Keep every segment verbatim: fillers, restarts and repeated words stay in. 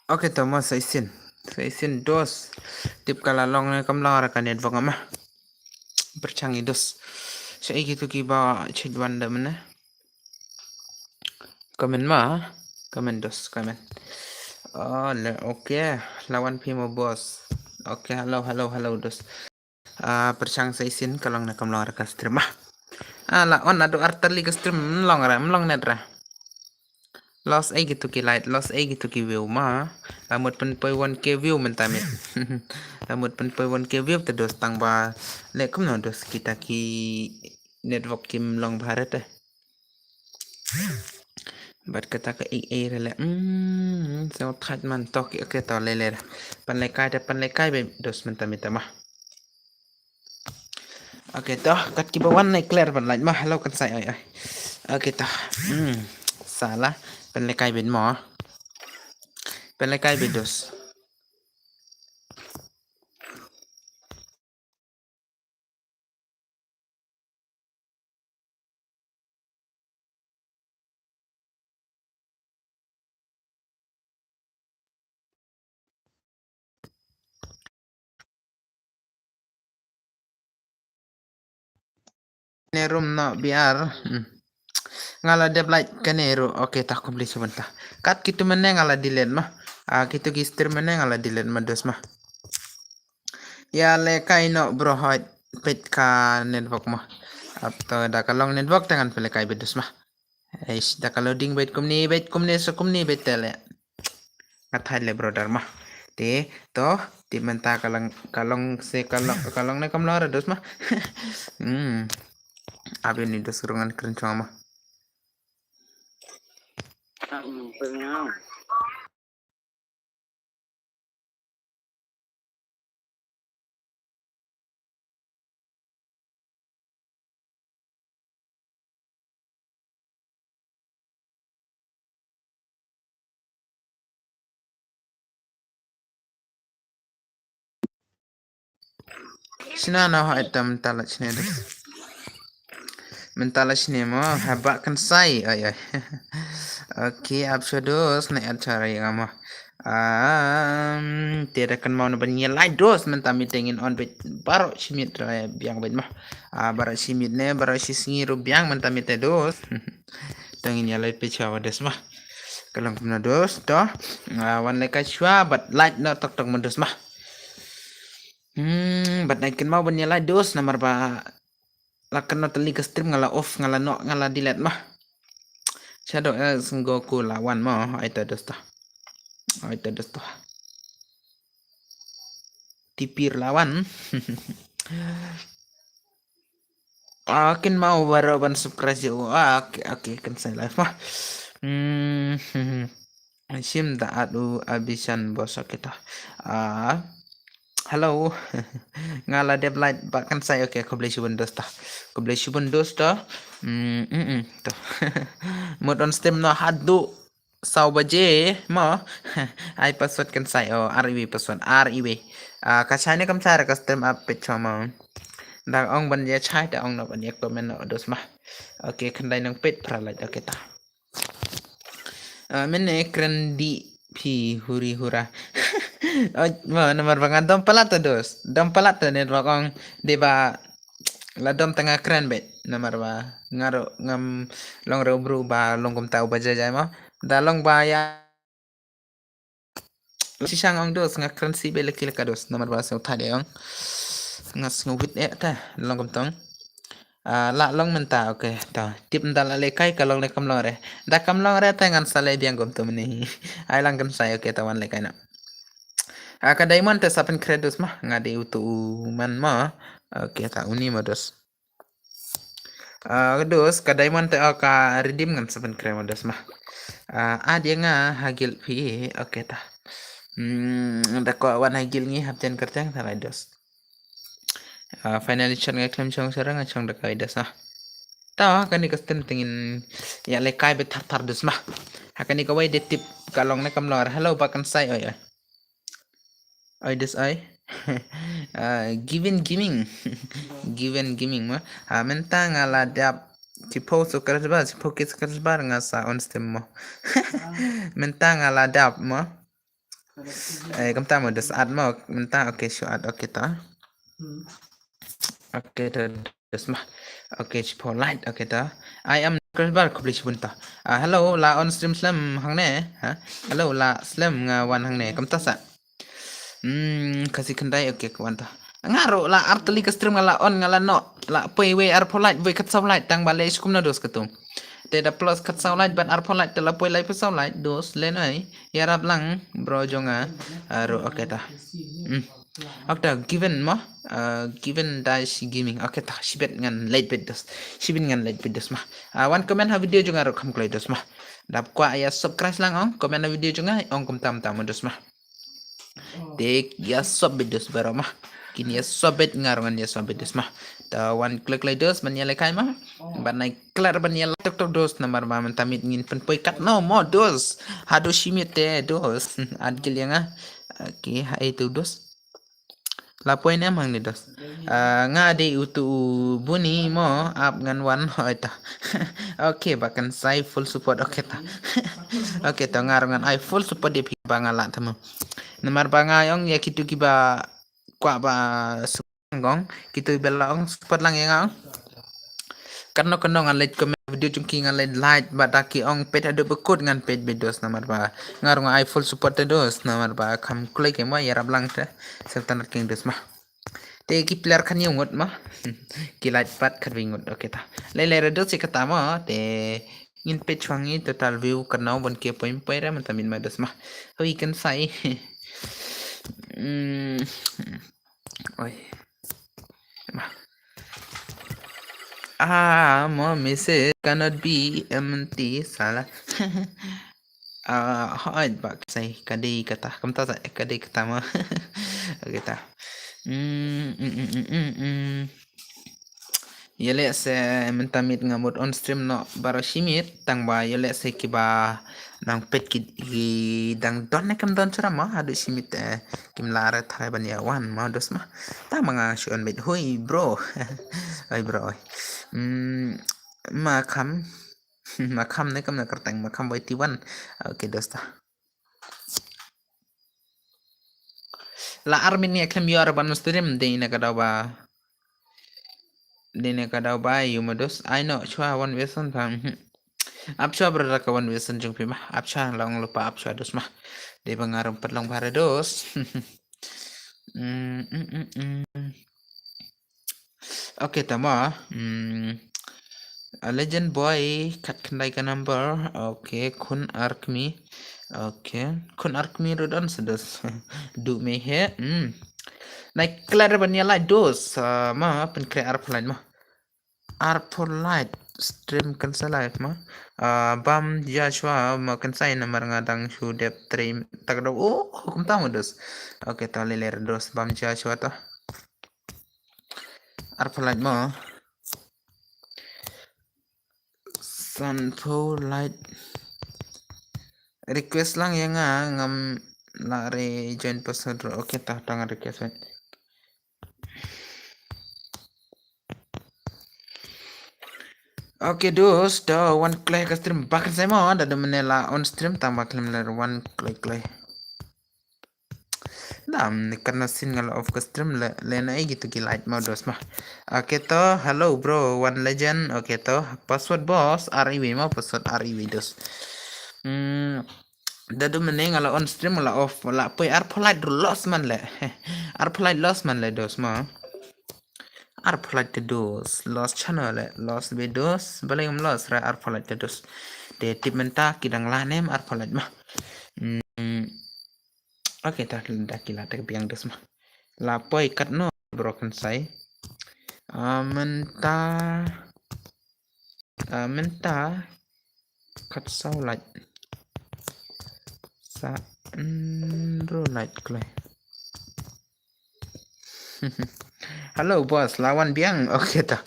Okay, to ma sa shisien. Sa shisien dos. Tip ka la long ne kam long ruh ka network ma. Pyrshang i dos. Sa ïa kito kiba chit wan da mynne. Comment ma. Comment dos, comment. Oh, le, okay. Lawan phi mo boss. Okay, hello, hello, hello dos. Ah, pyrshang sa shisien ka long ne kam long ruh ka stream ma. Ah, la on ado artali ka stream, mm, long ruh, mm, long net ruh. Loss ei kito ki like, loss ei kito ki view ma. La mut pynpoi one K view mynta miet. La mut pynpoi one K view te dos tang ba. Le kumno dos kita ki network kim long bha re te. Bad kata ka ei ei re le. Hmm, so thait man tok, okay, to le le. Pan le kai te, pan le kai be dos mynta miet ma. Okay, to, kat kiba wan ne clear ban lait ma, hello kan sai, oi, oi. Okay, to. Hmm, salah, pan le kai be mo. Pan le kai be dos. Ne room no biar. Hmm. Nga la dep lait kane ruh. Okay, ta khublei shibun ta. Kat kito mynne nga la delete ma. Ah, kito ki stream mynne nga la delete ma dos ma. Ïa le kai no bro hoi peit ka network ma. Ap to da ka long network te ngan peit le kai beit dos ma. Eish, da ka loading beit kumne, beit kumne, sa kumne beit te le. Nga thait le brother ma. Te, to, te mynta ka long, ka long se, ka long, ka long ne kam long re dos ma. Hmm. Abi ni dos rungan kren chong ma. Shna na ho item tala shne de. Mentala shne mo, haba kan sai, ai, ai. Okay, ap sha dos, na add chara ïa nga mo. Um, te da kan mau na ban ïa lai dos, mynta mynta ngin on beit baroh shi miet ruh biang beit mo. Ah, baroh shi miet ne, baroh shi sngi ruh biang mynta mynta dos. To ngin ïa lai peit shuwa dos mo. Ka long kumno dos, to. Ah, wan lai ka shuwa, bad like na tok tok mo dos mo. Hmm, bad nai kynmaw ban ïa like dos namar ba la kynnoh tylli ka stream nga la off, nga la noh, nga la delete ma. Shadow, eh, Sengoku la wan mo, ai ta dos ta. Ai ta dos ta. Tipir la wan. Ah, kynmaw baroh ban subscribe ïa u. Ah, okay, okay, kan sai live ma. Hmm, hmm, hmm. Shim da adu abisan bos kita. Ah, hello. Nga la dep live ba kan sai, okay, khublei shibun dos ta. Khublei shibun dos ta. Hmm, hmm, hmm, ta. Mut on stream no haduh saw baje mo. Ai password kan sai, oh, ar iwi password, ar iwi. Ah, ka sai ne kam sai ka stream up page mo. Da ong ban ïa chai, da ong no ban ïa comment no dos ma. Okay, khyndai nang peit phra lait, okay ta. Ah, mynne kren dih phi huri hura. Oh, mo, namar ba nga dom palat ta dos. Dom palat ta network ong dei ba la dom tang nga kren beit. Namar ba nga ruh ngam long ruh bru ba long kumta uba jai jai mo. Da long ba ïa Shisha nga ong dos, nga kren sibei laki laka dos, namar ba sngewthuh de ong. Nga sngewbit eh ta, long kumtong. Ah, la long mynta, okay, ta. Tip mynta la lehkai ka long ne kam long re. Da kam long re ta ngan sa leh biang kumto mynne. Ai lang kan sai, okay, ta wan lehkai na. Ah, ka diamond ta sa pynkhreh dos ma, nga dei uto u man ma. Okay, ta uni ma dos. Ah, dos, ka diamond te, oh, ka redeem ngan sa pynkhreh ma dos ma. Ah, add ïa nga ha guild phi, okay ta. Hmm, da ko wan ha guild ngi hap jan kyrteng ta lai dos. Ah, finally shot nga khlem shong sara nga shong da kai dos ma. Ta, kane ka stream te ngin ïa lehkai beit thar thar dos ma. Ha kane kawei de tip ka long ne kam long. Hello, ba kan sai, oi, oi. Oi, dos oi. Ah, Given Gaming. Given Gaming mo. Ah, mynta nga la dap. Shiphew subscriber, shiphew K subscriber nga sa on stream mo. Mynta nga la dap mo. Eh, kumta mo, dos add mo mynta. Okay, shu add. Okay, ta. Okay, ta, dos ma. Okay, shu pho light. Okay, ta. I am Chris Bar, khublei shibun ta. Ah, hello, la on stream slem hangne, ha? Hello, la slem nga wan hangne. Kumta sa. Hmm, Khasi Khyndai, okay, ka wan ta. Nga ruh la ar tylli ka stream nga la on, nga la noh. La poi wei arphew light, wei khatsaw light, tang ba leh shu kumno dos katu. Te da plus khatsaw light bad arphew light, te la poi laiphew saw light, dos, lehnoh ïarap lang bro jong nga. Ah, ruh, okay ta. Hmm. Okay ta, Given mo, ah, Given Dash Gaming. Okay ta, shibit ngan leit beit dos. Shibit ngan leit beit dos ma. Ah, wan comment ha video jong nga ruh kham kloi dos ma. Dap kwah ïa subscribe lang ong, comment ha video jong nga ong kumta kumta mo dos ma. Te ïa sop beit dos baroh ma. Kin ïa sop beit, nga ruh ngan ïa sop beit dos ma. Ta wan klik lei dos ban ïa lehkai ma. Ban nai klet ban ïa leh tok tok dos, namar ba mynta miet ngin pynpoi katno mo dos. Haduh shi miet te dos. Add ki link nga. Okay, ha itu dos. La poi ne mang ni dos. Ah, nga dei utu u buni mo, ap ngan wan hoi ta. Okay, ba Kynsai full support, okay ta. Okay ta, nga ruh ngan ai full support ïa phi ba nga lah ta mo. Namar ba nga ong ïa kitu kiba kwah ba sngewbha, kitu ba la ong support lang ïa nga ong. Katno katno ngan leit comment video jong ki, ngan leit like, bad da ki ong peit haduh ba kut ngan peit beit dos, namar ba nga ruh nga ai full support te dos, namar ba kham kloi ki mo, ïarap lang te. Sngewtynnat ki dos ma. Te ki player khathynñiew ngut ma. Ki like pat khatwei ngut, okay ta. Lei lei re dos ïa kata ma, te ngin peit shuwa ngi total view katno, ban ki poi poi re mynta miet ma dos ma. Hoi Kynsai. Hmm. Oi. Ma. Ah, mo message cannot be empty, salah. Ah, hoi ba Kynsai, ka dei kata, kumta sa, ka dei kata mo. Okay ta. Hmm, hmm, hmm, hmm, hmm, hmm. Ïa leh se mynta miet nga mut on stream noh baroh shi miet, tang ba ïa leh se kiba nang peit ki, ki dang don ne kam don shuh ma, haduh shi miet, eh, kim lah re thrai ban ïa wan ma dos ma. Ta ma nga shu on beit, hoi bro. Hoi bro, oi. Hmm, ma kham, ma kham ne kam na kyrteng, ma kham bai ti wan. Okay, dos ta. La ar minit khlem ïoh ban stream, dei na ka daw ba, dei na ka daw ba ïoh ma dos. Ai noh shuwa wan version pha. Mhm. Ap shuwa brother ka wan version jong phi ma. Ap shuwa, long lypa ap shuwa dos ma. Dei ba nga ruh pat long bha re dos. Mm, mm, mm, mm. Okay, tama. Hmm. A Legend Boy, khatkhyndai ka number. Okay, Khun Arkmi. Okay, Khun Arkmi ruh don sa dos. Duh me he. Hmm. Nai klet ban ïa like dos. Ah, ma, pynkhreh arphew like ma. Arphew like stream kan sa live ma. Ah, bam Joshua ma kan sa ina mar nga dang shu dep trei tak do. Oh, kumta mo dos. Okay, ta lei lei dos bam Joshua ta. Arphew like mo. Sanphew like. Request lang ïa nga, ngam lah re join password. Okay, ta tang request. Okay, dos, da wan kloi ka stream bak sai mo, da dum ne la on stream tang bak lem le wan kloi kloi. Dam ni kan na sin nga la off ka stream le, le na igi tu ki light mo dos ma. Okay to, hello bro, one legend. Okay to, password boss, R E V mo, password R E V dos. Hmm, da dum ne nga la on stream la off, la poi arphew like loss man le. Arphew like loss man le dos ma. Arphew like te dos, loss channel le, loss be dos, balei um loss re arphew like te dos. Te tip mynta ki dang la nem arphew like ma. Hmm. Okay, ta da ki la te biang dos ma. La poi katno bro kan sai. Ah, mynta, ah, mynta kat saw like. Sa, mm, ro like kloi. Hello boss, lawan biang. Okay ta.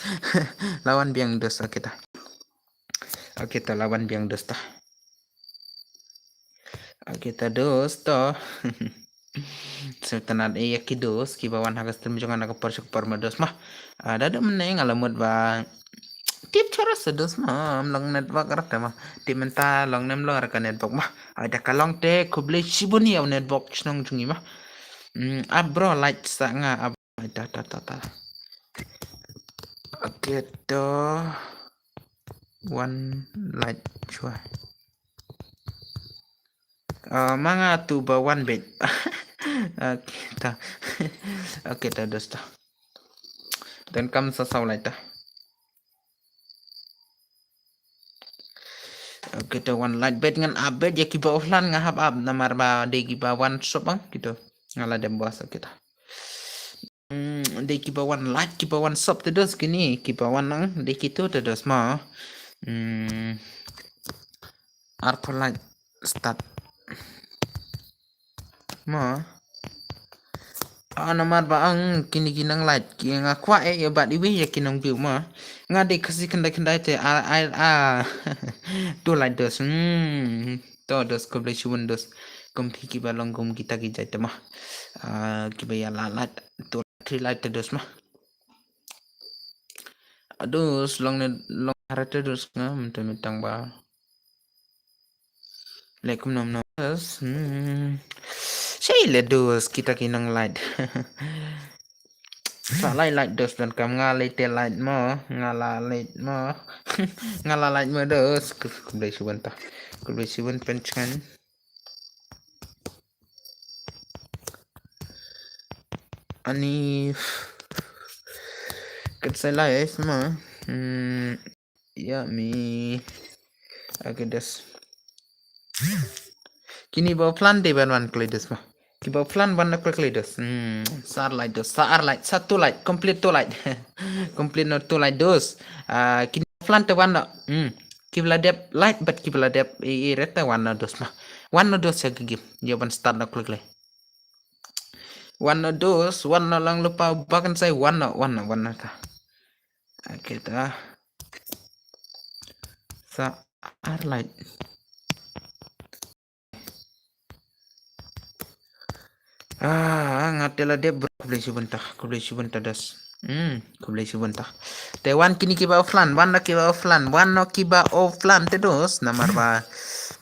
Lawan biang dos, okay ta. Okay ta, lawan biang dos ta. Okay ta dos to. Sngewtynnat ïa ki dos kiba wan ha ka stream jong nga na ka por sha ka por ma dos ma. Ah, da dum ne nga la mut ba Tip chara sa dos ma, ym long network rata ma. Tip mynta long nem long raka network ma. Ai da ka long te khublei shibun ïa u network shnong jong ngi ma. Hmm, ah bro, light sa nga, ah, ai da, da, da, da. Okay, to. One light chwa. Ah, ma nga tu ba one bit. Okay, ta. Okay, ta dos ta. Donkam sa saw light ta. Okay, ta one light bit ngan update ïa kiba offline nga hap up namar ba dei kiba wan sop ang, kito. Nga la dem bos kita. Hmm, dei kiba wan light, kiba wan sop te dos kini, kiba wan ang, dei kito te dos ma. Hmm. Arphew light start. Ma. Ah, namar ba ang kini ki nang light, ki nga kwah eh, ïa bad iwi ïa ki nang view ma. Nga dei Khasi khyndai khyndai te, ah, ah, ah. Tu light dos. Hmm. To dos khublei shibun dos. Kum phi kiba long kum kita ki jait te ma. Ah, kiba ïa la light. Tu three light te dos ma. Ados, long ne, long harate dos nga, mynta mynta ba. Lekum nom nom dos. Hmm. Sei le dos, kita ki nang light. Sa light light dos donkam nga light te light mo, nga la light mo. Nga la light mo dos. Khublei shibun ta. Khublei shibun pen chngan. Ani. Kat sa live ma. Hmm. Ya mi. Okay, dos. Kini ba plan de ban wan kle dos ma. Kiba plan ban na kle kle dos. Hmm. Sa ar light dos. Sa ar light. Sa two light. Complete two light. Complete no two light dos. Ah, kini plan te wan no. Hmm. Kiba la dep light but kiba la dep i, i reta wan no dos ma. Wan no dos ya gigi. Ya ban start na kle kle. Wan no dos, wan no lang lupa bakan sai wan no, wan no, wan no ta. Okay ta. Sa ar light. Ah, nga te la dep bro, khublei shibun ta, khublei shibun ta dos. Hmm, khublei shibun ta. Te wan kini kiba offline, wan no kiba offline, wan no kiba offline te dos, namar ba.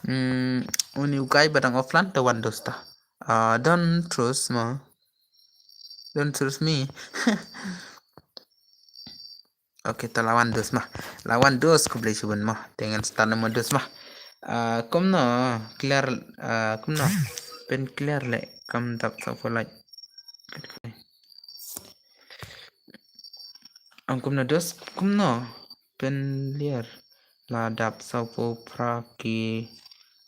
Hmm, uni ukai badang offline te wan dos ta. Ah, don't trust ma. Don't trust me. Okay, ta lawan dos ma. Lawan dos khublei shibun ma. Te ngan start na ma dos ma. Ah, kumno clear, ah, kumno. Pen clear le kam dap sa for like. Ang kumno dos, kumno. Pen clear. La dap sa for pra ki.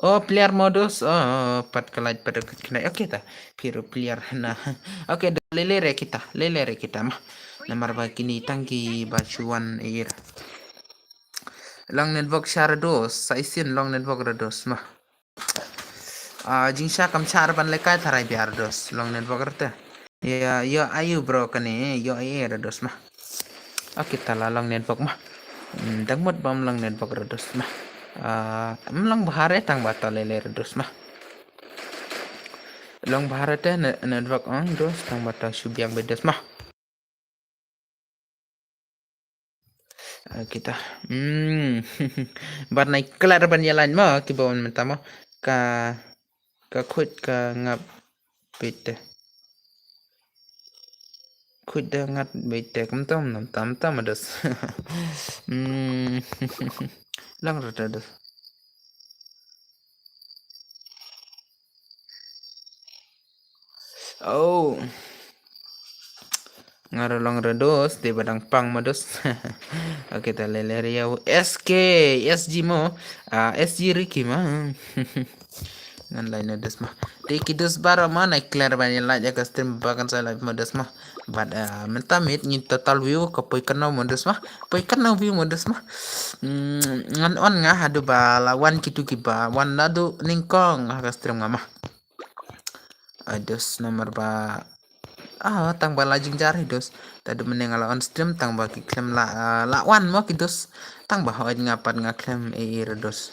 Oh, player modus. Oh, pat ka light pat ka kena. Okay ta. Piro player na. Okay, lele re kita. Lele re kita ma. Namar ba kini tang kiba shu wan ir. Long network share dos. Sa isin long network re dos ma. Ah, jingshah kam shah ban lekai tharai biar dos long network rte. Ya, ya ayu bro kane, ya ayu re dos ma. Okay, ta la long network ma. Hmm, dang mut bam long network re dos ma. Ah, ym long bahare tang ba ta lele re dos ma. Long bahare te ne-, network ong dos tang ba ta shu biang be dos ma. Ah, kita. Hmm. Bat nai klar ban ïa lain ma, kiba wan mynta ma. Ka, ka khuid ka ngap bit te. Khuid da ngat bit te, kum tam, nam tam tam ados. Hmm. Lang rata ados. Oh. Nga ra long ra dos, te ba dang pang ma dos. Okay, ta lele ria u S K, S G mo. Ah, S G Ricky ma. Ngan lai na dos ma. Te ki dos bara ma, nai clear ba ni lai ja ka stream ba kan sa live ma dos ma. But, ah, mynta mit ngi total view ka poi kano ma dos ma. Poi kano view ma dos ma. Hmm, ngan on nga haduh ba la wan kitu kiba wan nadu nyngkong ha ka stream nga ma. Ados, namar ba, ah, tang ba la jingjar hi dos. Tadu mynne nga la on stream tang ba ki khlem la, ah, la wan mo ki dos. Tang ba hoi nga pat nga khlem e e re dos.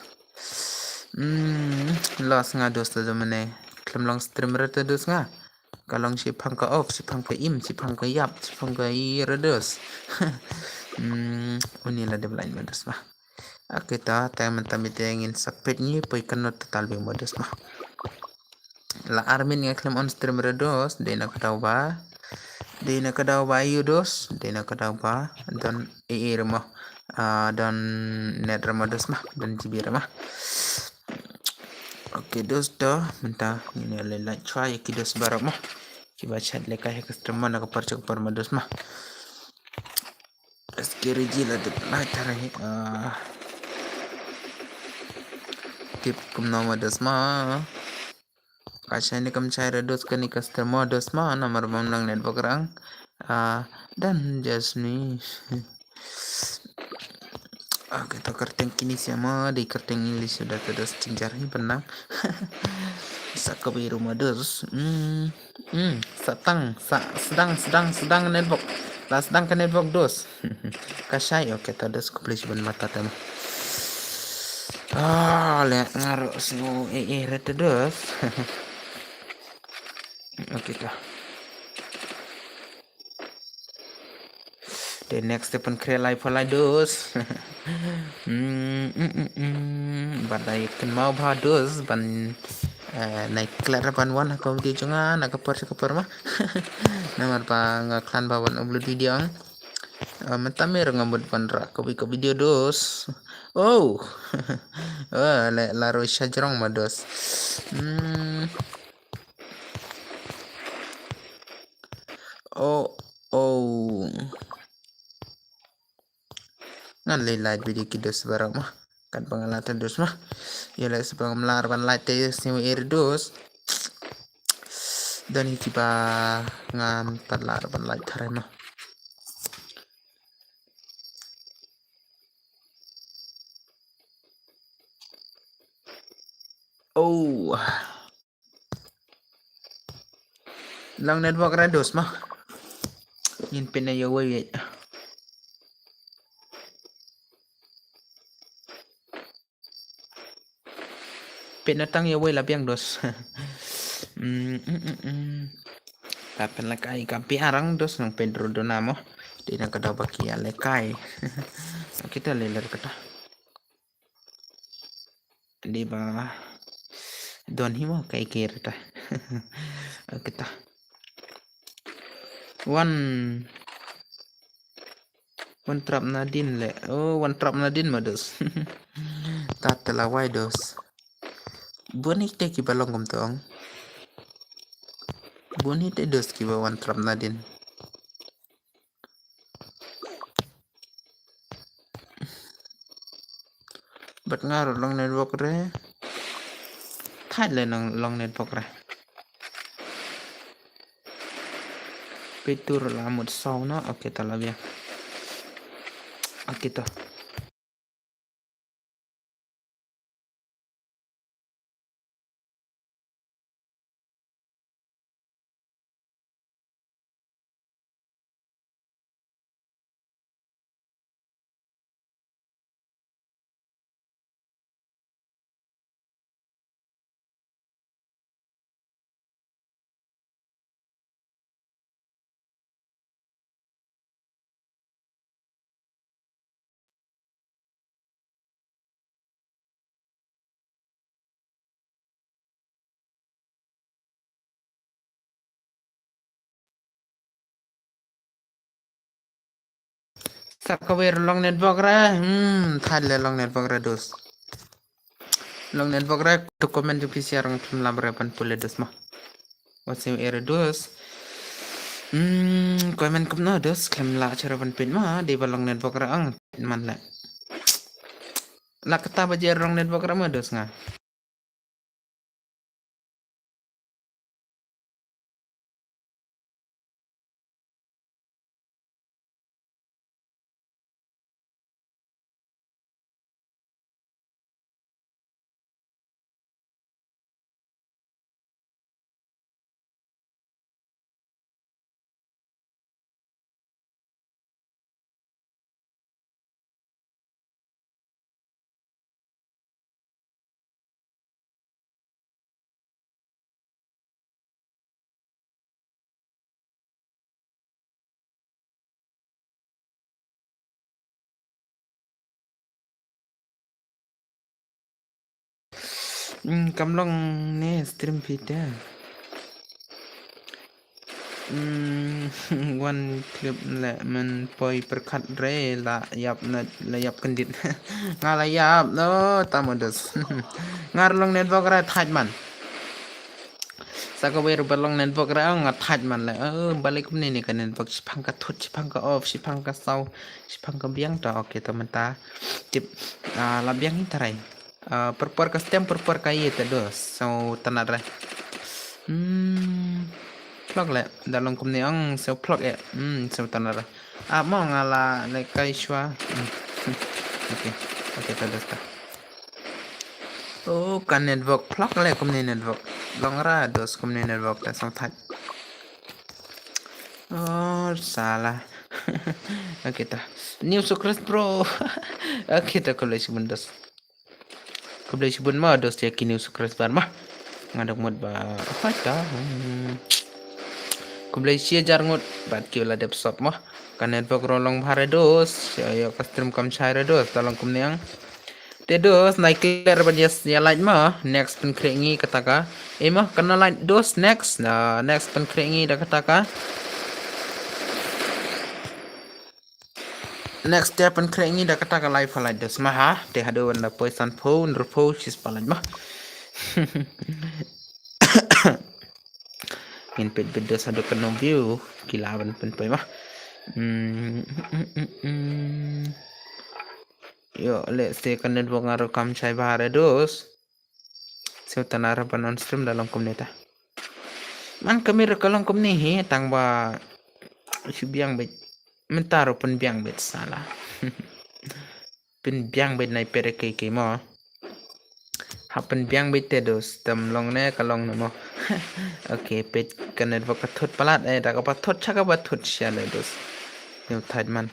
Hmm, loss nga dos tadu mynne. Khlem long stream re tadu nga. Ka long shiphang ka off, shiphang ka im, shiphang ka ïap, shiphang ka i re dos. Hmm, uni la dep line ma dos ma. Okay, ta, ta mynta mynta ngin sa peit ngi poi kano total bi ma dos ma. La ar minit nga khlem on stream re dos, dei na ka daw ba. Dei na ka daw ba ïa u dos, dei na ka daw ba don A A re ma. Ah, don net re ma dos ma, don G B re ma. Okay, dos to, mynta ngin ïa leh like chwa ïa ki dos baroh ma. Kiba chat lehkai ha ka stream ma na ka por sha ka por ma dos ma. Security la dep lai tare. Ah. Tip kumno ma dos ma. Ka shai ne kam shai re dos kane ka stream ma dos ma namar bym long network rang. Ah, dan just ni. Okay, to kyrteng kine sha ma, dei kyrteng English da te dos jingjia hi pynang. Sa ka biru ma dos. Hmm. Hmm, sa tang, sa, sdang, sdang, sdang network. La sdang ka network dos. Ka shai, okay, ta dos ka please ban mata ta ma. Ah, le ngaru sngu eh eh re ta dos. Okay, ta. Te next te pynkhreh lai pha lai dos. Hmm, hmm, hmm, hmm. Bad ai kynmaw bha dos ban, eh, nai klet ra ban wan ha ka video jong nga na ka por sha ka por ma. Namar ba nga khlaiñ ba wan upload video ang. Eh, mynta me ruh nga mut ban rah kawei ka video dos. Oh. Oh, la, la roi sha jrong ma dos. Hmm. Oh, oh. Ngan leh like video ki dos baroh ma. Katba nga la ta dos ma. Ïa leh sbang mlar ban like te sniw er dos. Don hi kiba ngan pat lar ban like thare ma. Oh. Long network ra dos ma. Ngin pyn na ïa wei. Pyn na tang ïa wei la biang dos. Mm, mm, mm, mm. Ta pyn lehkai ka biang rang dos nang pyn ru do namo. Dei na ka daw ba ki ïa lehkai. Kita leh leh kata. Dei ba don hi mo kai kir ta. Kita. Wan. Wan trap nadin le. Oh, wan trap nadin ma dos. Ta te la wai dos. Bun hi te kiba long kumtong. Bun hi te dos kiba wan trap nadin. Bad nga ruh long network re. Thait le nang long network re. Pitur la mut saw na. Okay, ta la biang. Okay, ta. Sa kawei long network re. Hmm, thad le long network re dos. Long network re, to comment to P C R ng thum lam re pan pule dos ma. What's your area dos? Hmm, comment kumno dos, klem la chara pan pin ma, di ba long network re ang pin man le. La kata ba jer long network re ma dos nga. Hmm, kam long ne stream phi te. Hmm, wan clip le men poi pyrkhat re la yap na la yap kendit. Nga la yap no tamo dos. Ngar long network re thait man. Sa ka wer ba long network re nga thait man le. Eh, balik kumne ne ka network shipang ka thut, shipang ka off, shipang ka saw, shipang ka biang ta. Okay, ta mynta. Tip, ah, la biang hi tarai. Ah, perper ka stem, perper ka ye te dos. So tanat re. Hmm. Plok le, da long kumne ang so plok e. Hmm, so tanat re. Ah, mo nga la le kai shwa. Hmm. Okay. Okay, ta dos ta. Oh, ka network plok le kumne network. Long ra dos kumne network ta so thait. Oh, salah. Okay ta. New Sucres bro. Okay ta, khublei shibun dos. Khublei shibun ma dos ïa ki new subscriber ma. Nga dang mut ba. Hai ta. Hmm. Khublei shi hajar ngut bad ki la dep sub ma. Ka network ruh long bha re dos. Ïa, ïa ka stream kam shai re dos. Ta long kumne ang. Te dos nai clear ban ïa, ïa light ma. Next pynkhreh ngi kata ka. Eh ma, kan light dos next. Na next pynkhreh ngi da kata ka. Next step pynkhreh ngi da kata ka live phalait dos ma ha. Te haduh ban da poi sanphew, hynriewphew, shispah light ma. Ngin peit beit dos haduh katno view ki la ban pynpoi ma. Hmm, hmm, hmm, hmm. Ïoh, let's say ka network nga ruh kam shai bha re dos. Sngewtynnat re ban on stream da long kumne ta. Man ka mir ka long kumne hi tang ba shu biang beit. Mynta ruh pynbiang beit salah. Pynbiang beit nai pere kei kei mo. Ha pynbiang beit te dos tam long ne ka long ne mo. Okay, peit ka network ka thut palat eh da ka ba thut cha ka ba thut sha le dos. Sngewtynnat man.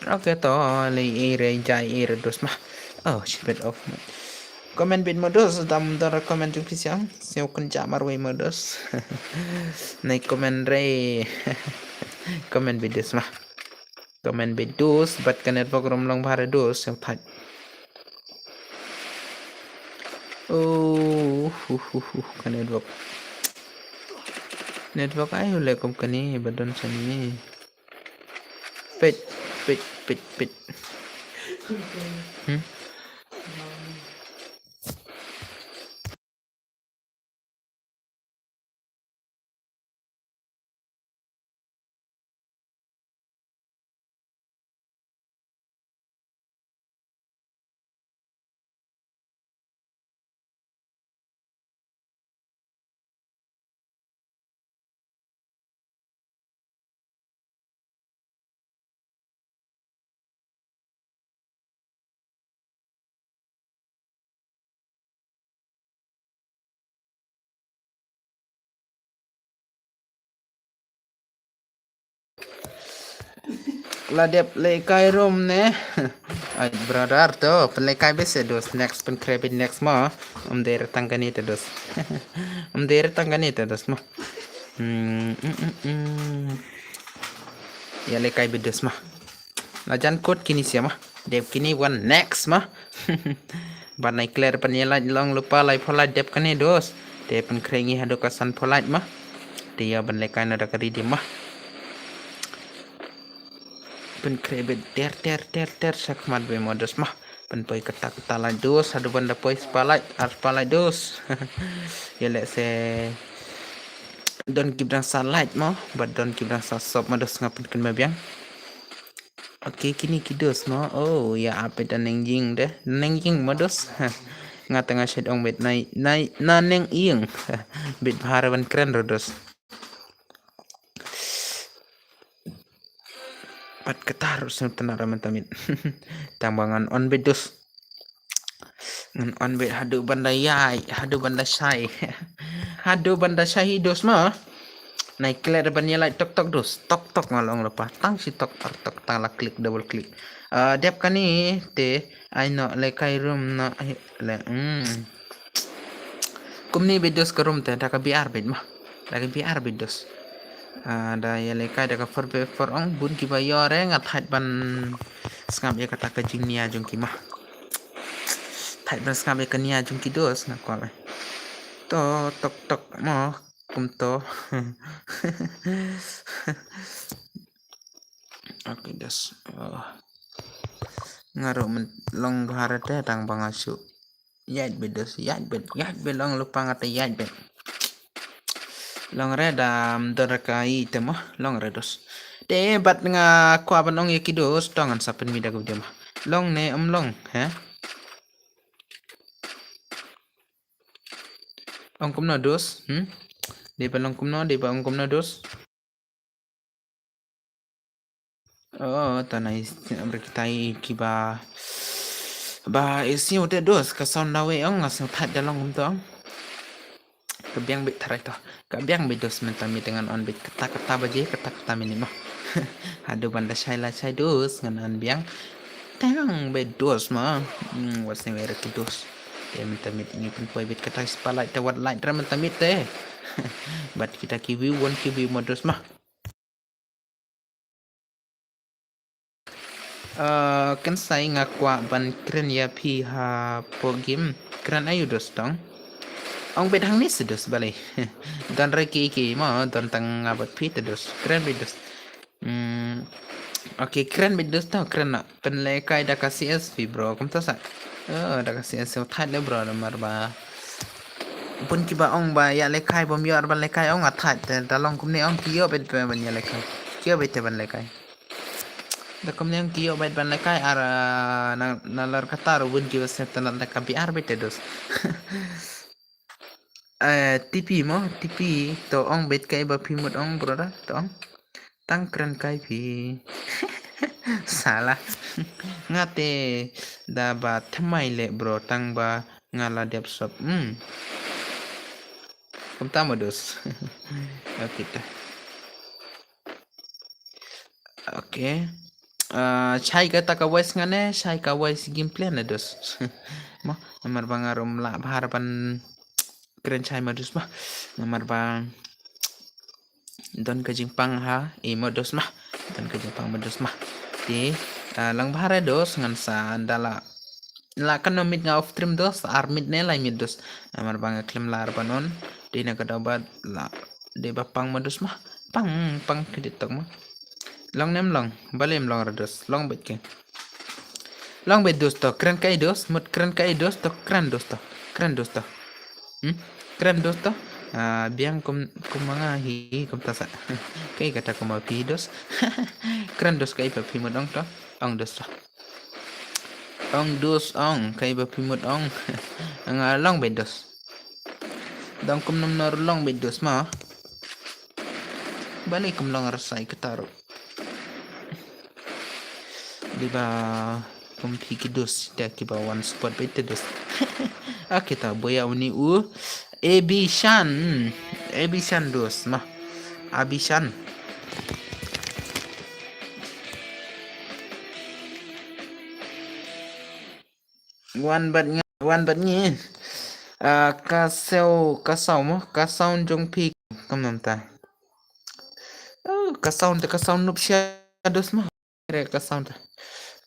Okay, to lei ei re jai ei re dos ma. Oh, shibet off. Comment bit mo dos, dam dor comment jong phi siang. Sngewkynjah marwei mo dos. Nai comment re. Comment bit dos ma. Comment bit dos, bad ka network ruh ym long bha re dos, sngewtynnat. Oh, hu, hu, hu, ka network. Network ai u le kum kane ba don sani. Peit, peit, peit, peit. Hmm? La dep lehkai rum ne. Ai brother to, pynlehkai beit se dos, next pynkhreh beit next mo. Ym dei re tang kane te dos. Ym dei re tang kane te dos mo. Hmm, mm, mm, mm. Ïa lehkai beit dos mo. La jan kut kine sia mo. Dep kine wan next mo. Ban ai clear ban ïa lait long lypa laiphew lait dep kane dos. Te pynkhreh ngi haduh ka sanphew lait mo. Te ïa ban lehkai na da ka redeem mo. Pynkhreh beit ter ter ter ter shakhmat beit mo dos mo. Pynpoi kata kata lait dos haduh ban da poi spah lait, arspah lait dos. Ïa leh se don ki bnai sa lait mo, bad don ki bnai sa sop mo dos, nga pynkynmaw biang. Okay, kine ki dos mo. Oh, ïa ap beit da neng ïing de. Neng ïing mo dos. Nga tang nga shet ong beit nai, nai, na neng ïing. Beit bha re ban kren ruh dos. Pat kata ruh sngewtynnat re mynta miet. Tang ba ngan on beit dos. Ngan on beit haduh ban da ïai, haduh ban da shai. Haduh ban da shai hi dos mo. Nai klet ban ïa lait tok tok dos. Tok tok nga long lypa. Tang shi tok ar tok tang la klik double klik. Ah, dep kane te ai noh lehkai rum noh le. Hmm. Kumne beit dos ka rum te da ka B R beit mo. Da ka B R beit dos. Ah, da ïa lehkai da ka four by four ong bun kiba ïoh re nga thait ban sngap ïa kata ka jingnia jong ki mo. Thait ban sngap ïa ka nia jong ki dos nga kwah. To tok tok mo kumto. Okay, dos. Oh. Nga ruh men long bha re te tang ba nga shu. Ïaid beit dos, ïaid beit, ïaid beit long lypa nga te ïaid beit. Long re da, mm, don re ka i te mo, long re dos. Te bad nga kwah ban ong ïa ki dos, to ngan sa pynmih da ka video mo. Long ne em long, he? Ong kumno dos, hmm? Dei ba long kumno, dei ba ong kumno dos. Oh, ta na is, amra kita i kiba. Ba, is ni udah dos, ka sound dawe ong, ngas thait da long kumto ong. Ka biang beit tharai to. Ka biang beit dos mynta mi te ngan on beit kata kata baje, kata kata minit mo. Haduh ban da shai la shai dos, ngan on biang. Tang beit dos mo. Hmm, wat sne wei re ki dos. Te mynta mi te ngi pynpoi beit kata spotlight te wat light re mynta mi te. Bad kita ki view, wan ki view mo dos mo. Uh, kan sai nga kwah ban kren ïa phi ha po game. Kren ayu dos tong. Ong beit hangne se dos balei. Don re ki ki mo, don tang nga bad phi te dos. Kren beit dos. Hmm. Okay, kren beit dos tong, kren na. Pynlekai da ka C S V bro, kumta sa. Oh, da ka C S V thait le bro, namar ba. Bun kiba ong ba ïa lekai bom ïoh ban lekai ong a thait te da long kumne ong ki ïoh beit ban ïa lekai. Ki ïoh beit te ban lekai. Da kumne ong ki ïoh beit ban lekai ar, ah, na, na lar kata ruh bun kiba sep te na lekai bi ar beit te dos. Eh, T P mo, T P to ong beit kai ba phi mut ong bro da, to ong. Tang kren kai phi. Salah. Nga te da ba thymmai le bro tang ba nga la dep sop. Hmm. Kumta mo dos. Okay ta. Okay. Ah, shai kata ka voice nga ne, shai ka voice gameplay ne dos. Mo, namar ba nga ruh ym lah bha ban kren shai mo dos mo. Namar ba don ka jingpang ha, i mo dos mo. Don ka jingpang mo dos mo. Te, ah, lang bha re dos ngan sa da la. La kan no mit nga off stream dos, ar mit ne lai mit dos. Namar ba nga khlem lar ban on. Te na ka daw ba la. Dei ba pang mo dos mo. Pang, pang kidit tok mo. Long nem long, balem long ra dos, long beit ke. Long beit dos to, kren kai dos, mut kren kai dos to, kren dos to, kren dos to. Hmm? Kren dos to. Ah, biang kum, kum ma nga hi, kumta sa. Kai kata kum ma phi dos. Kren dos kai ba phi mut ong to, ong dos to. Ong dos ong, kai ba phi mut ong. Nga long beit dos. Dang kum nam nor long beit dos ma. Balei kum long rasai kata ruh. Dei ba kum phi ki dos da kiba wan support beit te dos. Okay ta boya uni u. Abishan. Abishan dos ma. Abishan. Wan bad ngi, wan bad ngi. Ah, ka saw, ka saw mo, ka saw jong phi kam namta. Oh, ka saw te ka saw nup shadows mo. Re ka saw te.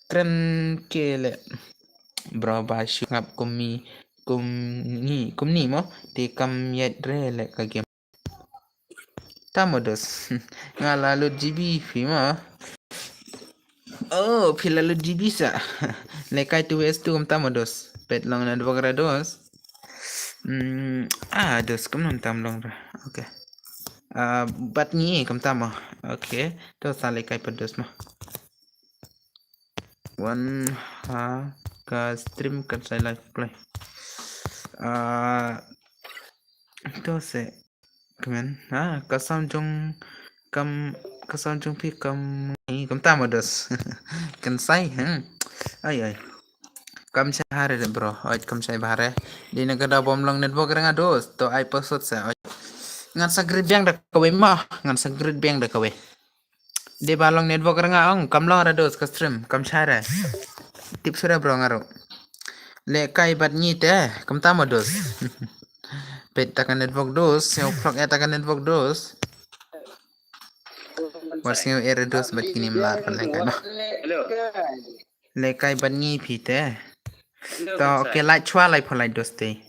Kren ke le. Bro ba shu ngap kum mi, kum ni, kum ni mo. Te kam yet re le ka game. Tamo dos. Nga la lut G B phi ma. Oh, phi la lut G B sa. Lekai tu wes tu tamo dos. Pet long na dua kara dos. Hmm, ah, dos kum nam tam long ra. Okay. Ah, bat ngi kum tamo. Okay. To sa lekai pa dos ma. Wan ha ka stream kan sai live play. Ah, to se kmen ha ka sound jong kam, ka sound jong phi kam ni kam tamo dos. Kan sai, hmm. Ai ai. Kam shai hare de bro, oi kam shai bahare. Di na ka da bom long network renga dos, to ai pasot se oi. Ngan sa grid biang da kawei ma, ngan sa grid biang da kawei. Dei ba long network renga ong, kam long ra dos ka stream, kam shai re. Tip sure bro nga ruh. Lekai bat ngi te, kam tamo dos. Pet ta ka network dos, sngewphlok e ta ka network dos. Wat sngew e re dos bat kini mlar pan lekai ma. Lekai bat ngi phi te. To, okay, like chwa, like for like, dost te.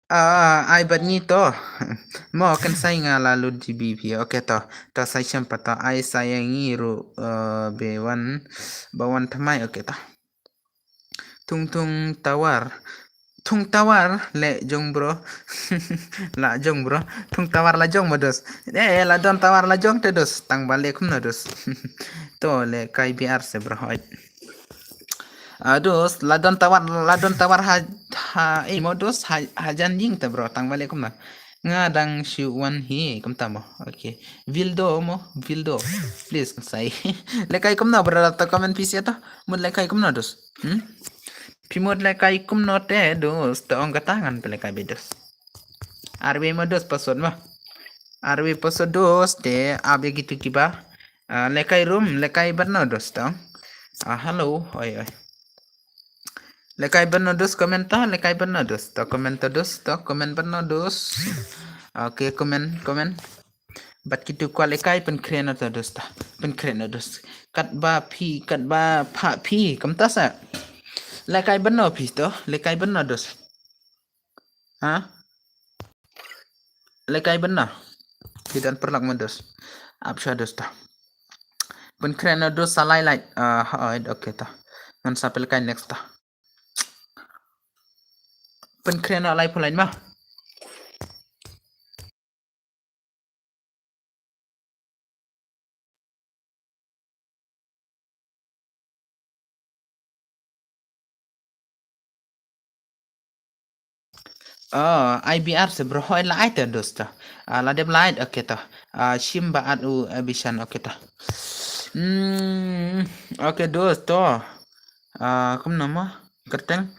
Ah, ai bad ngi to. Mo kan sai nga la lut G B phi. Okay to. To sai shem pa to. Ai sai ngi ru, eh, be wan, ba wan thamai. Okay to. Thung thung tawar. Thung tawar le jong bro. La jong bro. Thung tawar la jong ma dos. Eh, la don tawar la jong te dos. Tang ba le kumno dos. To le kai B R se bro. Hoi. Ah, dos, la don tawar, la don tawar ha, ha, eh, mo dos, ha, ha jan jing te bro, tang ba le kumno. Nga dang shu wan hi, kumta mo. Okay. Vildo mo, Vildo. Please, sai. Le kai kumno bro, to comment please ya to. Mut le kai kumno dos. Hmm? Phi mut le kai kumno te dos, to ong kata ngan pele kai be dos. Arwe mo dos pasod mo. Arwe pasod dos te abe gitu kiba. Ah, le kai rum, le kai bad no dos to. Ah, hello, oi, oi. Le kai bad no dos comment to, le kai bad no dos to comment to dos, to comment bad no dos. Okay, comment, comment. Bad kitu kwah le kai pynkhreh no to dos to. Pynkhreh no dos. Katba phi, katba pha phi, kumta sa. Le kai bad no phi to, le kai bad no dos. Ha? Le kai bad no. Ki don pyrlak mo dos. Ap sha dos to. Pynkhreh no dos sa lai lai. Ah, ha, okay to. Ngan sa pele kai next to. Pynkhreh no lai pho lai ma. Oh, I B R se bro, hoi la ai te dos to. Ah, la dep la ai, okay to. Ah, shim ba at u, eh, Bishan, okay to. Hmm, okay dos to. Ah, kumno mo? Kyrteng.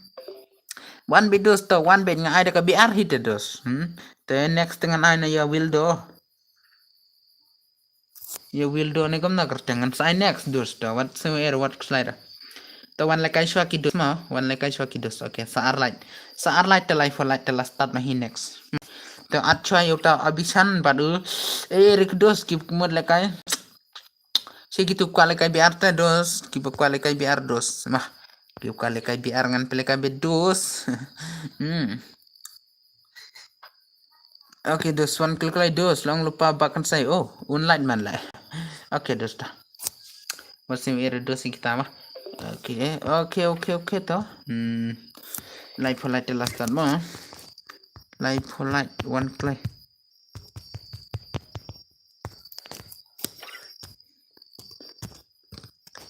Wan bit dos to, wan bit nga ai da ka B R hi te dos. Hmm. Te next ngan ai na ya Wildo. Ya Wildo ne kumno kyrteng ngan sa ai next dos to. Wat se er wat slide. To wan le kai shwa ki dos mo, wan le kai shwa ki dos. Okay, sa ar light. Sa ar light te live for light te la start ma hi next. To at shwa yu to Abishan bad u. Eh, rik dos ki mut le kai. Shi kitu kwah le kai B R te dos, ki ba kwah le kai B R dos. Ma, ki kwah le kai B R ngan pele kai be dos. Hmm. Okay, dos wan klik lai dos, long lupa ba kan sai. Oh, un light man lai. Okay, dos ta. Wasim ere dos kita ma. Okay, okay, okay, okay to. Hmm. Live for light te la start ma. Live for light wan klik.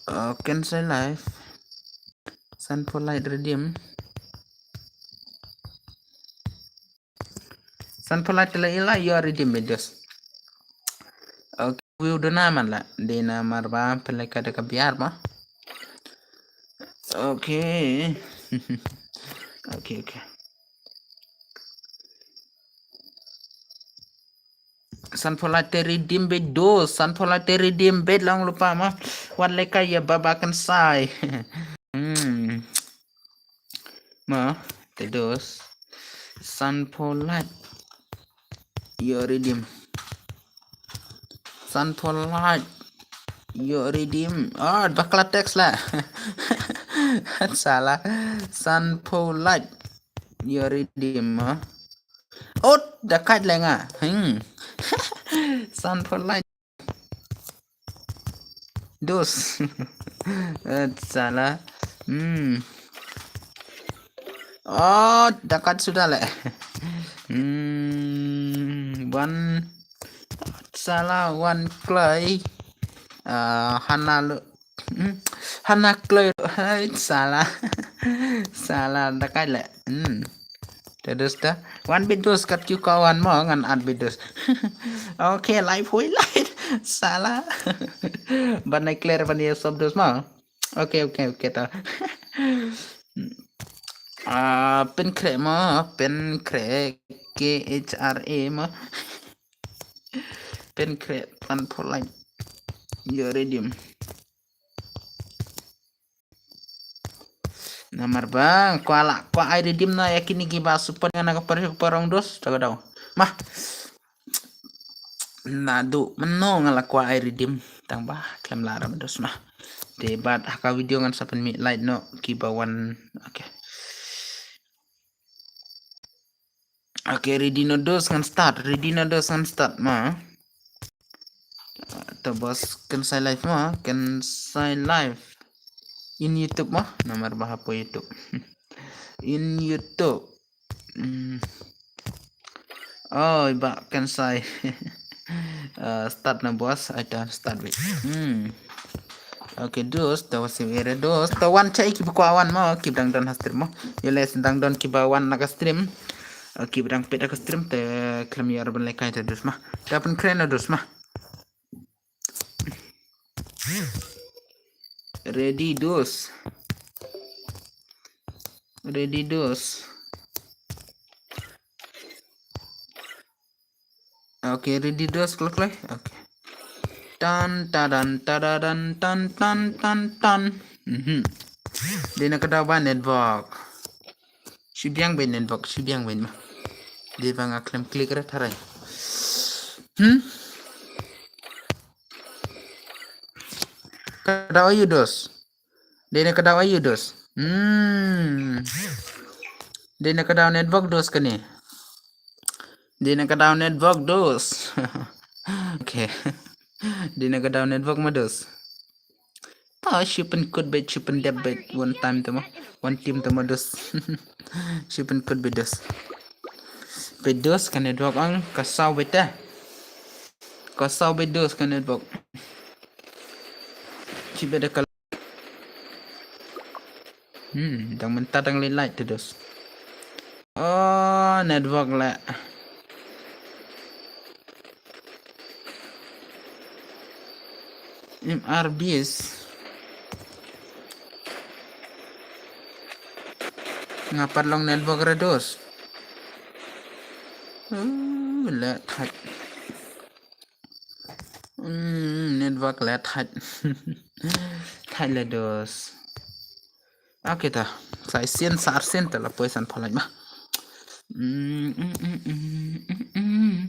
Uh, cancel live. San for light redeem. San for light te la ila yo redeem be dos. Okay, view dona man la. Dina marba peleka deka biar ma. Okay. Okay, okay. San for light te redeem be dos, san for light te redeem be long lupa ma. Wat le kai ya baba kan sai. Hmm. Ma, te dos. San for light. Yo redeem. San for light. Yo redeem. Ah, bakla text la. Salah. San for light. Yo redeem, ah. Oh, dakat lenga. Hmm. San for light. Dos. Eh, salah. Hmm. Oh, dakat sudah le. Hmm, wan. Salah, wan kloi. Ah, hana lu. Hmm. Hana kloi. Hai, salah. Salah, dakat le. Hmm. Te dos ta. Wan bit dos kat kyu ka wan mo ngan at bit dos. Okay, live hui live. Salah. Ban ai clear ban ye sob dos mo. Okay, okay, okay ta. Ah, pynkhreh mo, pynkhreh K H R A mo. Pynkhreh san for light. Ïoh redeem. Namar ba kwah la, kwah ai redeem na ïa kine kiba support nga na ka por sha ka por, ong dos, ta ka daw. Mah. Naduh mynno nga la kwah ai redeem, tang ba khlem lah ruh dos, mah. Te bad ha ka video ngan sa pynmih light noh kiba wan. Okay. Okay, ready noh dos, ngan start. Ready noh dos, ngan start, mah. To boss, kynsai live, mah, kynsai live. In YouTube, mah, namar ba hapoh YouTube. In YouTube. Hmm. Oi, ba kynsai. Uh, start noh boss, ai ta start beit. Hmm. Okay, dos, ta wa save area dos. Ta wan cha i kiba kwah wan mo, kiba dang don ha stream mo. Ïa lei sa dang don kiba wan na ka stream. Uh, kiba dang peit ha ka stream te khlem ïa ruh ban lehkai ta dos, mah. Ta pynkhreh noh dos, mah. Ready dos. Ready dos. Okay, ready dos, kloi kloi. Okay. Tan tadan tadadan tan tan tan tan. Mhm. Dei na ka daw ba network. Shu biang beit network, shu biang beit, mah. Dei ba nga khlem click re tharai. Hmm? Ka daw aïu dos? Dei na ka daw aïu dos? Hmm. Dei na ka daw network dos kane. Dei na ka daw network dos. Okay. Dei na ka daw network mo dos. To shu pynkut beit, shu pyndep beit one time to mo. One team to mo dos. Shu pynkut beit dos. Beit dos ka network, ong ka saw beit te. Ka saw beit dos ka network. Chi beit da ka Hmm, dang mynta dang leit light te dos. Oh, network leh. M R Bs. Nga pat long network re dos. Uh, leh thait. Hmm, network leh thait. Thait leh dos. Okay ta. Sa shisien sa arsien ta la poi san phalai ma. Hmm, hmm, hmm.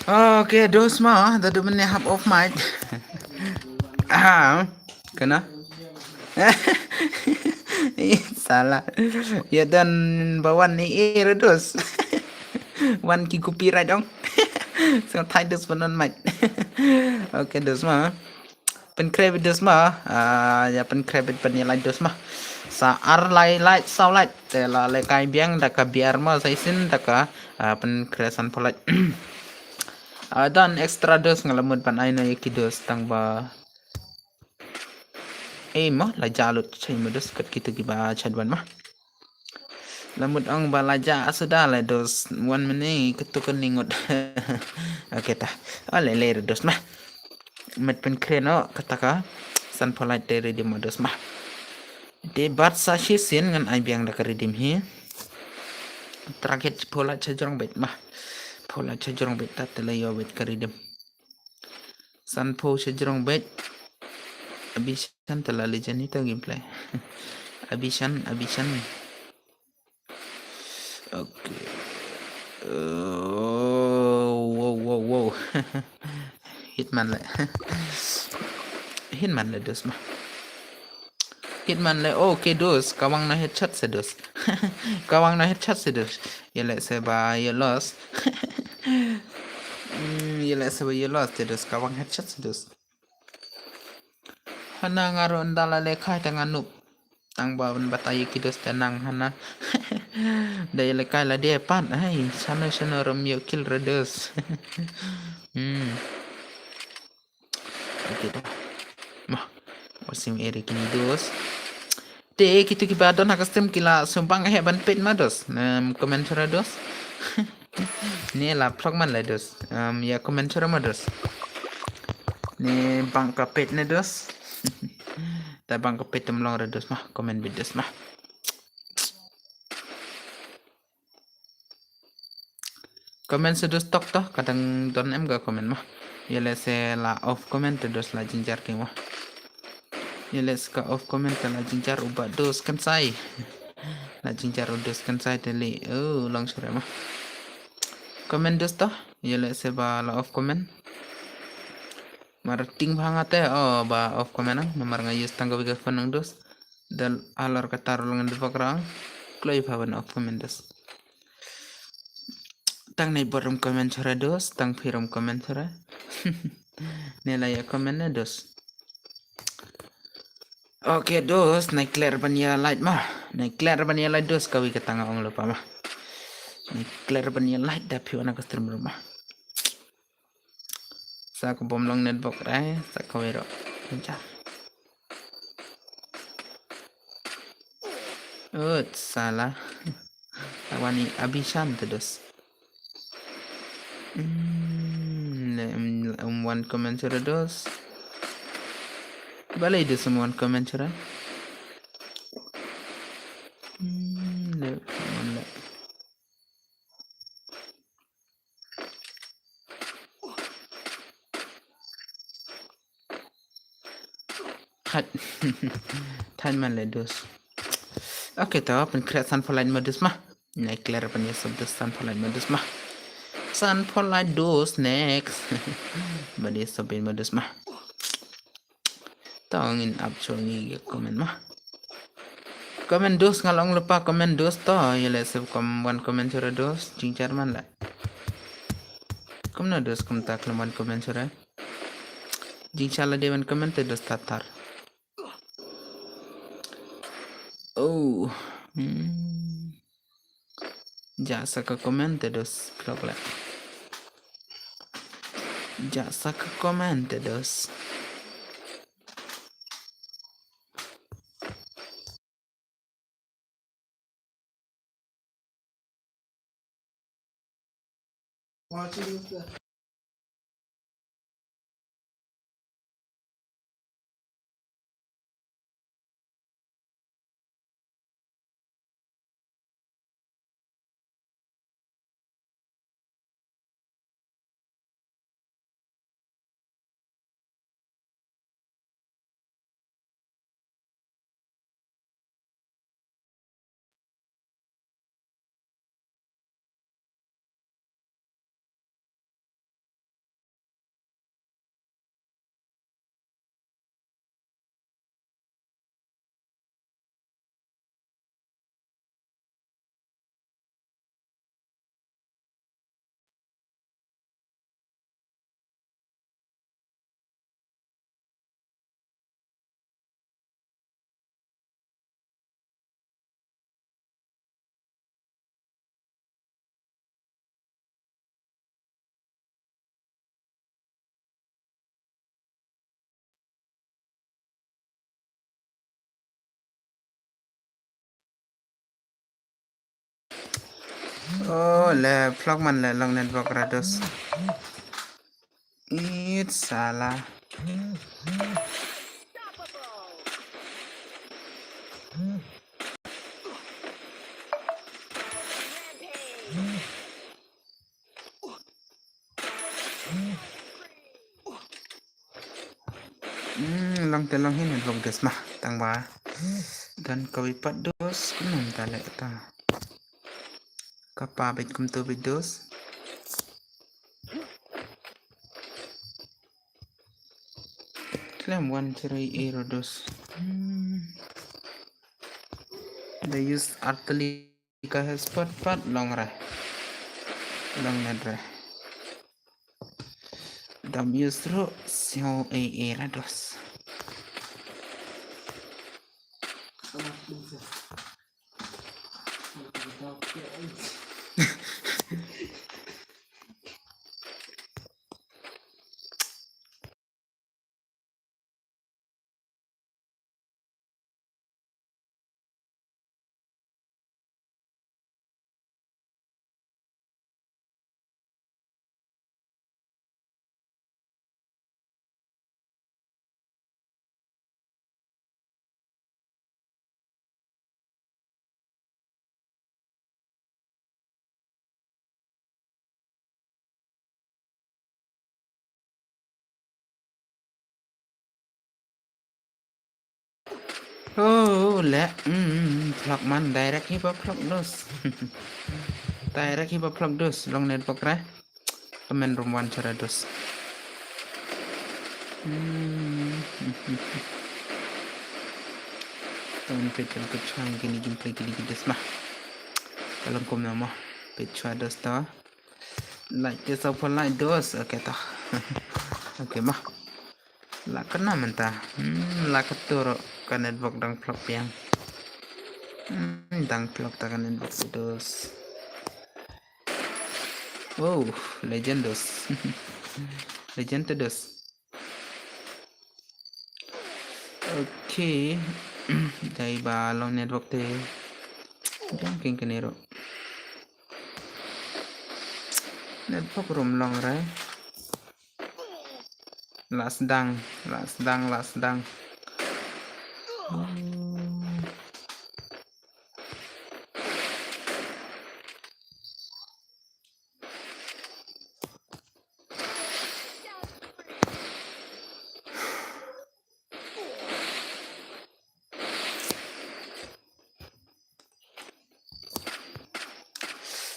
Okay, dos ma, da du mene hap off mic. Ah, kena. Ih, salah. Ya dan bawan ni eh dos. Wan ki copyright dong. Song thai dos panon mic. Okay, dos ma. Pynkhreh beit dos ma, ah, ya pynkhreh beit ban ïa like dos ma. Sa ar lai like, saw like. Te la lehkai biang da ka biar ma sa isin da ka, ah, pynkhreh san pho like. Ah, dan extra dos nga la mut ban ai noh ïa ki dos tang ba. Eh ma, la ja lut chai ma dos kat kitu kiba chad ban ma. La mut ong ba la ja suda le dos wan mene ketu ka ningut. Okay ta. Ale le dos ma. Met pynkhreh noh kata ka san pho like te redeem ma dos ma. Te bad sa shisien ngan ai biang da ka redeem hi. Target pho like cha jrong beit ma. Pho like cha jrong beit ta te la ïoh beit ka redeem. San pho cha jrong beit. Abishan te la legend ita gameplay. Abishan, Abishan. Okay. Oh, wow, wow, wow. Hitman le. Hitman le dos ma. Hitman le. Oh, okay, dos. Kawang na headshot se dos. Kawang na headshot se dos. Ïa leh se ba ïa loss. Hmm, ïa leh se ba ïa loss te dos. Kawang headshot se dos. Hana nga ruh ynda la lehkai te nga noob. Tang ba ban batai ïa ki dos te nang hana. Da ïa lehkai la dei pat ai shano shano rum ïoh kill re dos. Hmm. Okay da. Mah. Wasim eri kini dos. Te kitu kiba don ha ka stream ki la sumbang heh ban peit ma dos. Em, comment shuwa dos. Ni la vlog man le dos. Em, ïa comment shuwa ma dos. Ni bang ka peit ne dos. Ta bang ka peit tem long re dos ma. Comment beit dos ma. Comment se dos tok to, kadang don em ka comment ma. Ïa leh se la off comment te dos la jingjar ki ma. Ïa leh se ka off comment te la jingjar u ba dos kan sai. La jingjar u dos kan sai te li. Oh, long shuwa ma. Comment dos to, ïa leh se ba la off comment. Mar ting bha nga te, oh, ba off comment ang, namar nga use tang ka bika phone ang dos. Dal alor ka tar lang de bak rang. Kloi bha ban off comment dos. Tang nei bor rum comment shuwa dos, tang phi rum comment shuwa. Ne la ïa comment ne dos. Okay, dos, nai clear ban ïa light ma. Nai clear ban ïa light dos, kawi ka tang ong lupa ma. Nai clear ban ïa light da phi wana ka stream room ma. Sa ka bom long network rai, sa ka wero. Kencang. Ut, salah. Tawani Abishan te dos. Hmm, le, um, um, one comment shuwa dos. Balei dos um one comment shuwa. Hmm, le, um, le. Thait. Thait man le dos. Okay, to pynkhreh san pho like ma dos ma. Nai clear ban ïa sub dos san pho like ma dos ma. San pho like dos next. Ban ïa sub ma dos ma. To ngin ap shuwa ngi comment ma. Comment dos nga long lupa comment dos to, ïa leh se kom one comment shuwa dos, jingjar man la. Kom na dos kom ta khlem one comment shuwa. Jingjar la de one comment te dos tatar. Oh. Hmm. Ja sa ka comment te dos, klok la. Ja sa ka comment te dos. Oh, le phlok man le long network ra dos. It sala. Hmm, long te long hi network dos ma, tang ba. Don kawei pat dos, kumno mynta leh ta. Ka pa beit kumto beit dos. Khlem wan chiri ero dos. Hmm. Da use artylli ka hotspot pat long re. Long net re. Dam use ruh sio e e ra dos. Oh, le, hmm, phlok man, direct hi ba phlok dos. Direct hi ba phlok dos, long network re. Kmen rum wan chara dos. Hmm. Tang peit kan kut chang kini gameplay kini ki dos ma. Ka long kumno ma. Peit chwa dos ta. Like te sa pho like dos. Okay ta. Okay ma. La kane mynta. Hmm, la kato ruh ka network dang phlok biang. Hmm, dang phlok ta ka network te dos. Wow, legend dos. Legend te dos. Okay. Dei ba long network te. Dang king kane ruh. Network rum long re. La sdang, la sdang, la sdang.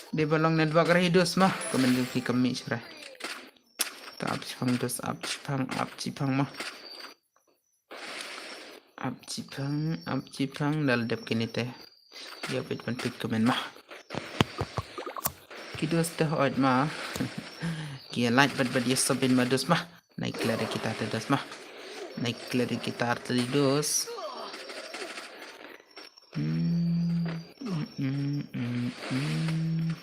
Dei ba long network re hi dos ma, ka mynta ki kami chra. Ta ap chipang dos, ap chipang, ap chipang ma. Ap chipang, ap chipang, dal dep kini te. Ïa peit ban peit comment ma. Ki dos te hooid ma. Ki ïa like bad bad ïa sub in ma dos ma. Nai klet kita te dos ma. Nai klet kita te dos. Hmm, hmm, hmm, hmm.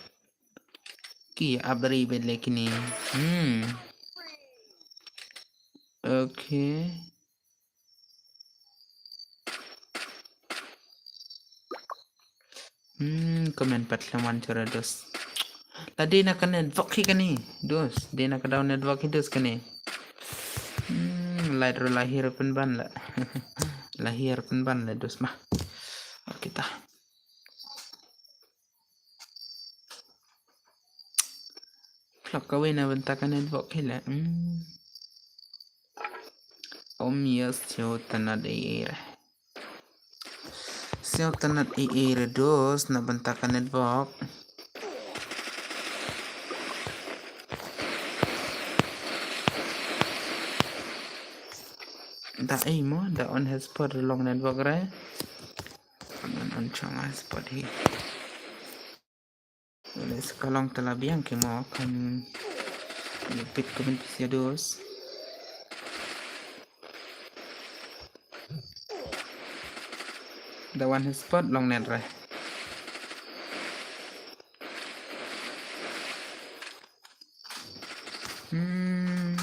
Ki ap dari bad le kini. Hmm. Okay. Hmm, comment pat la wan chara dos. La dei na ka network hi kane, dos. Dei na ka down network hi dos kane. Hmm, light ruh la hiar pynban la. La hiar pynban la dos ma. Okay ta. Phlok kawei na bynta ka network hi la. Hmm. Om yes, sio tanat e er. Sio tanat e er dos na bynta ka network. Da ei mo, da on hotspot long network re. An on chang hotspot hi. Let's kalong tala biang ki mo kan ïa peit comment pisa dos. Da wan hotspot long net re. Hmm.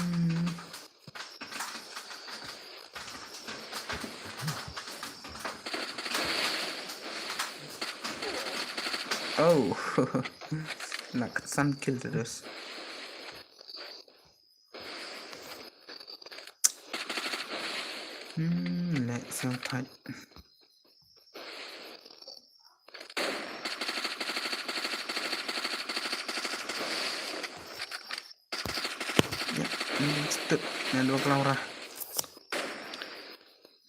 Oh. Lah khatsan kill te dos. Hmm, leh sngewthait. Ya, hmm, stut network Laura.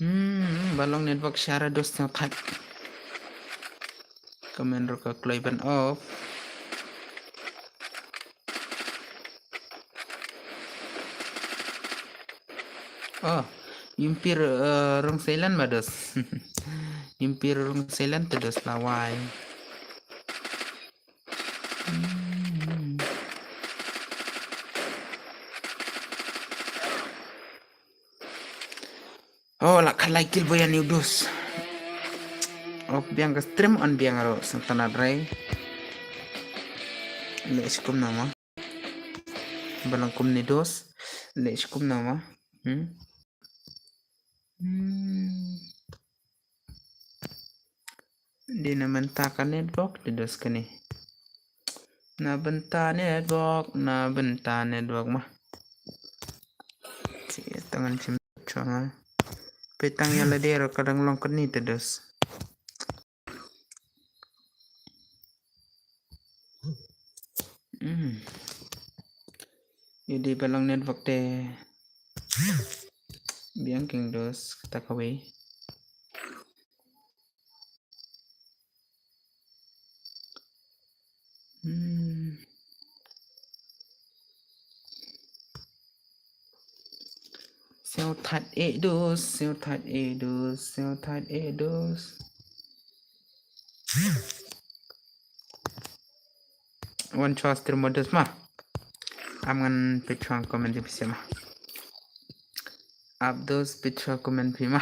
Hmm, ba long network sha re dos sngewthait. Comment ruh ka kloi ban off. Oh, Ympir, eh, Rong Seilan ba dos. Ympir Rong Seilan te dos lawai. Hmm. Oh, lah khalai kill boy ani u dos. Oh, biang ka stream on biang ro sngewtynnat rai. Leh shi kumno ma. Ba long kumne dos. Leh shi kumno ma. Hmm. Hmm. Dei na bynta ka network te dos kane. Na bynta network, na bynta network ma. Te tang ngan shim chong ha. Peit tang ïa lade ruh ka dang long kane te dos. Hmm. Ïa dei ba long network te. Biang king dos kata kawei. Hmm. Sngewthait eh dos, sngewthait eh dos, sngewthait eh dos. Wan shuwa stream mo dos ma. Ap ngan peit shuwa comment phi seh ma. Ap dos peit shuwa comment phi ma.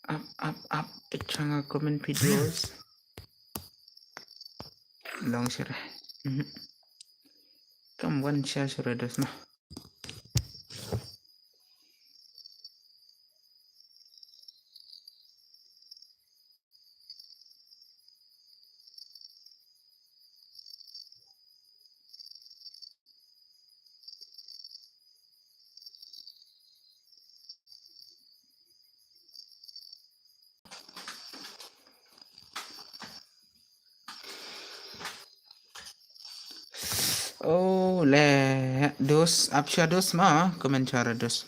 Ap, ap, ap, peit shuwa comment phi dos. Long shuh re. Mhm. Kam wan shuwa shuwa re dos ma. Oh, leh dos, ap shuwa dos ma, comment shuwa re dos.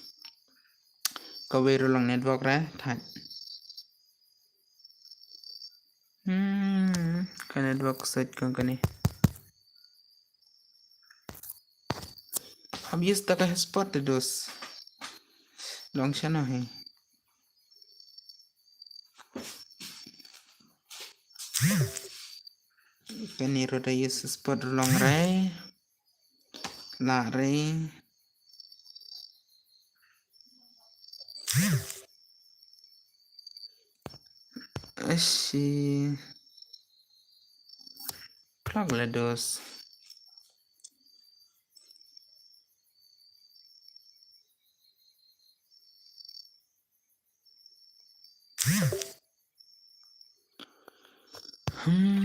Kawei ruh long network re, thait. Hmm, ka network sait kong kane. Hap use da ka hotspot te dos. Long shano hi. Kane ruh da use hotspot ruh long re. Lah re. Ashi. Plug la dos. Hmm.